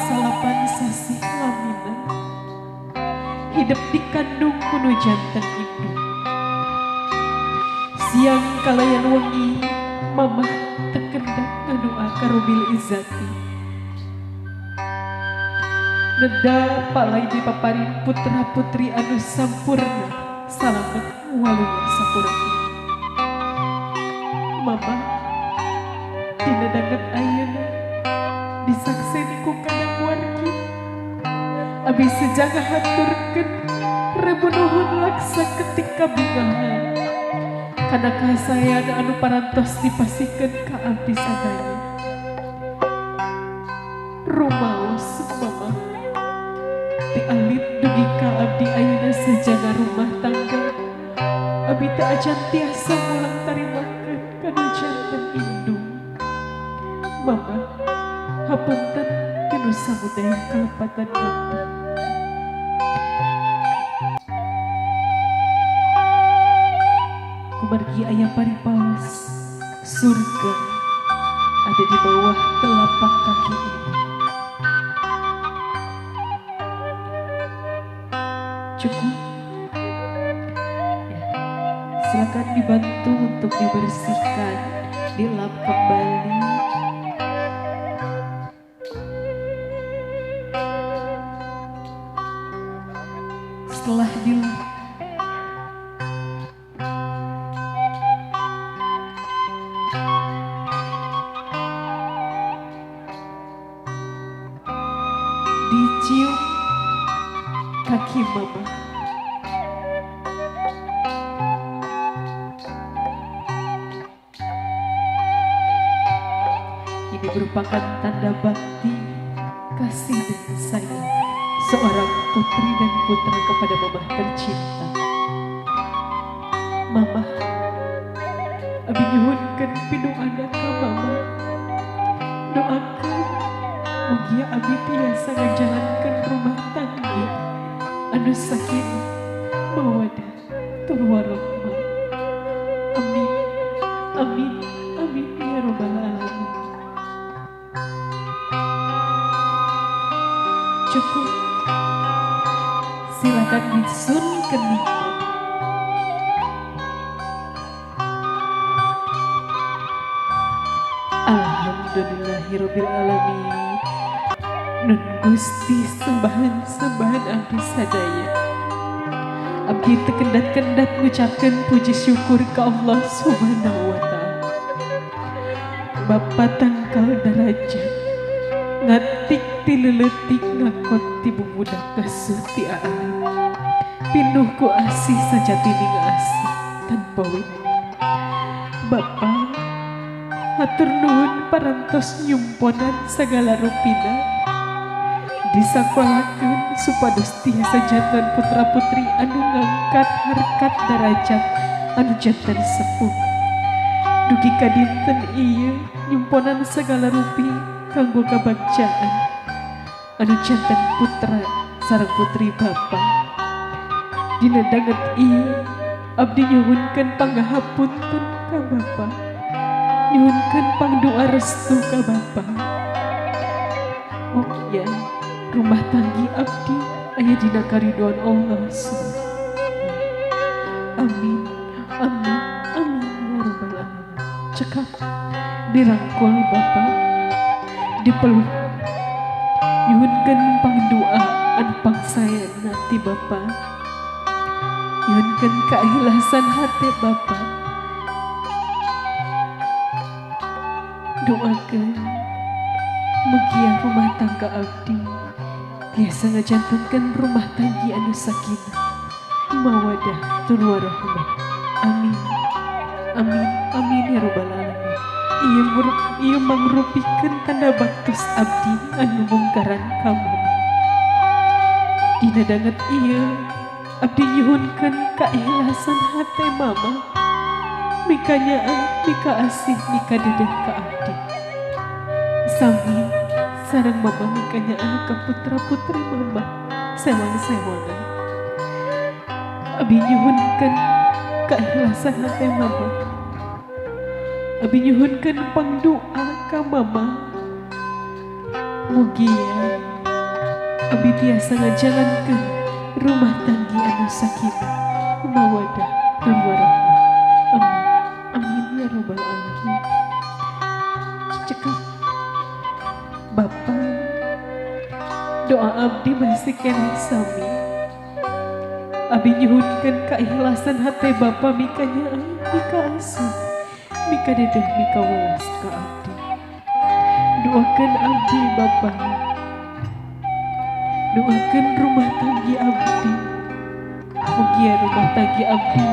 9 sasih lamina hidep dikandung ku nu janten indung. Siang kalayan wengi mamah teu kendat ngadoa ka Robbil Izzati, neda palai dipaparin putra putri anu sampurna, salamet waluya sampurna. Mama, dina danget ayeuna disakseni ku kadang wargi, abi seja ngahaturkeun rebu nuhun laksa ketik kabingahan kana kasaean anu parantos dipasihkeun ka abdi sadaya. Rumaos mama, ti alit dugi ka abdi ayeuna sejaga rumah tangga, abi teu acan tiasa mulang tarimakeun kana janten indung. Mama, hapunten tinu samudaya kalepatan abdi. Kumargi aya paripaos, surga ada di bawah telapak kaki ibu. Cukup ya, silakan dibantu untuk dibersihkan, dilap kembali. Setelah dilap, dicium kaki mama. Ini merupakan tanda bakti kasih dan sayang seorang putri dan putra kepada mama tercinta. Mama, abi nyuhunkeun pidu'ana ka mama. Doakeun mugia abi tiasa ngajalankeun rumah tangga anu sakinah, mawadah, tur warahmah. Amin. Amin. Amin ya robbal alamin. Cukup. Silakan disun kening. Alhamdulillahirabbil alamin. Nun Gusti sembahan sembahan abdi sadaya. Abdi teu kendat-kendat ngucapkeun puji syukur ke Allah Subhanahu wa Ta'ala. Bapa tangkal darajat, ngatik ti leuletik, ngakot ti bumudak, ngasuh ti aalit, pinuh ku asih sajatining asih tanpa wewenang. Bapa, hatur nuhun parantos nyumponan sagala rupina, disakolakeun supados tiasa janten putra putri anu ngangkat harkat darajat, anu janten sepuh dugi ka dinten ieu, nyumponan segala rupi kanggo kabagjaan anu janten putra sareng putri Bapa. Dina danget ieu abdi nyuhunkeun pangahapunten ka Bapa, nyuhunkeun pangdoa restu ka Bapa. Mugia rumah tanggi abdi aya dina karidoan Allah Subhanahu. Amin, amin, amin ya rabbal alamin. Cekap, dirangkul Bapak, dipeluk, nyuhunkeun pangdoa anu pangsaena ti Bapak, nyuhunkeun keikhlasan hati Bapak. Doakeun mugia rumah tangga abdi tiasa ngajantenkeun rumah tanggi anu sakinah, mawadah, tur warahmah. Amin, amin, amin ya rabbal alamin. Ieu mangrupikeun tanda baktos abdi anu mungkaran ka mama. Dina danget ieu abdi nyuhunkeun keikhlasan hate mama, mikanyaah, mika asih, mika dedeh ka abdi, sami sareng mama mikanyaah ka putra putri mama sewang-sewangan. Abi nyuhunkeun keikhlasan hate mama, abi nyuhunkeun pangdoa ka mama, mugia Abdi tiasa ngajalankeun rumah tanggi anu sakinah, mawadah tur warahmah. Amin. Amin ya robbal alamin. Cekap Bapak, doa abdi masih keneh sami. Abdi nyuhunkeun keikhlasan hate Bapak mika nyaah, mika asuh, mika dedeh, mika welas ka abdi. Doakeun abdi, Bapak. Doakeun rumah tanggi abdi. Mugia rumah tanggi abdi